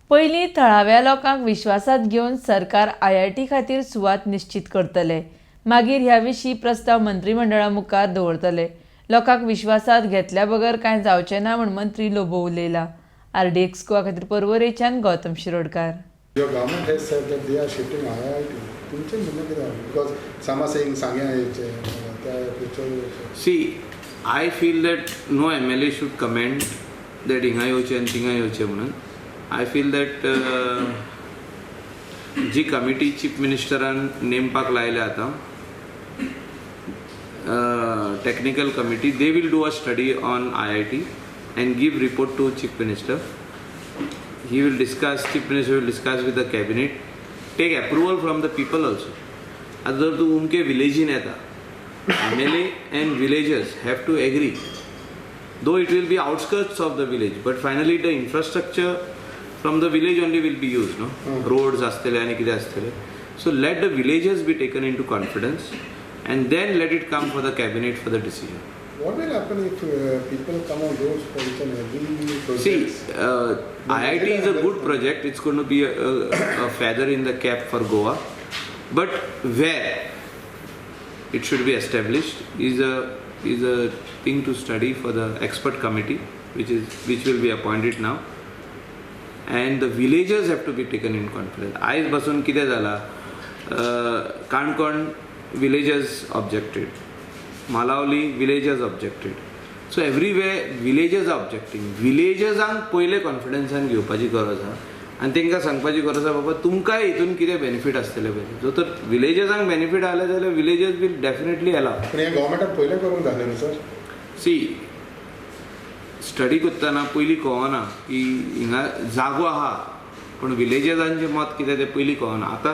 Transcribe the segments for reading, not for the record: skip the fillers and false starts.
पयलीं थळाव्या लोकांक विश्वासात घेवन सरकार आयआयटी खातीर सुवात निश्चीत करतले. मागीर ह्या विशीं प्रस्ताव मंत्रीमंडळा मुखार दवरतले. लोकांक विश्वासात घेतल्या बगर कांय जावचें ना म्हूण मंत्री लोबो उलयला. आरडीएक्स गोवा खातीर पर्वरेच्यान Gautam Shirodkar. Your government has said that they are shifting IIT. तुमचें म्हणणें कितें आहा? Because some are saying सांग्यां येयचें, त्या फ्युचर येवचें. See, I feel that no MLA should comment that हिंगा येवचें आनी थिंगा येवचें म्हणून. I feel that ji committee chief मिनिस्टरान नेमपाक लायल्या आतां, technical committee, they will do a study on IIT and give report to chief minister. He will discuss, chief minister will discuss with the cabinet, take approval from the people also. आतां जर तूं उमके विलेजीन येता, MLA and villagers have to agree, though it will be outskirts of the village, but finally the infrastructure from the village only will be used, no? Roads आसतले आनी कितें आसतले. So let the villagers be taken into confidence and then let it come for the cabinet for the decision. What will happen if people come on roads for each and every project? See, IIT is a good project. It's going to be a feather in the cap for Goa. But where it should be established is a thing to study for the expert committee, which will be appointed now. And the villagers have to be taken in confidence. आयज बसून कितें जाला, Canacona villagers objected, Malavli villagers objected, so everywhere villagers are objecting. विलेजर्सांक पयले कॉन्फिडन्सान घेवपाची गरज आहा आनी तांकां सांगपाची गरज आहा, बाबा, तुमकांय हितून कितें बेनिफीट आसतलें पळय. जो तर विलेजर्सांक बेनिफीट आसलें जाल्यार विलेजर्स will definitely allow. पूण हें गव्हर्मेंटान पयलें करूंक जालें न्हू सर? सी, स्टडी करतना पयलीं कळना की हिंगा जागो आहा, पूण विलेजर्सांचें मत कितें तें पयलीं कळना. आतां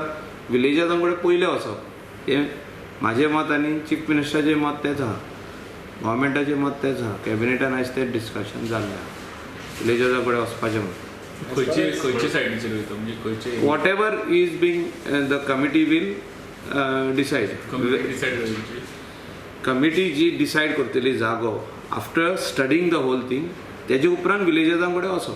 विलेजर्सां कडेन पयलें वचप हें म्हाजें मत आनी चीफ मिनिस्टराचें मत तेंच आहा, गव्हर्मेंटाचें मत तेंच आहा. कॅबिनेटान आयज तें डिस्कशन जाल्लें आहा, विलेजर्सां कडेन वचपाचें म्हणून. खंयचे खंयचे सायडीचेर वयता, म्हणजे खंयचे? Whatever is being, the committee will decide. Committee decide करची. कमिटी जी डिसायड करतली जागो, after studying the whole thing, तेजे उपरांत विलेजर्सां कडेन वचप.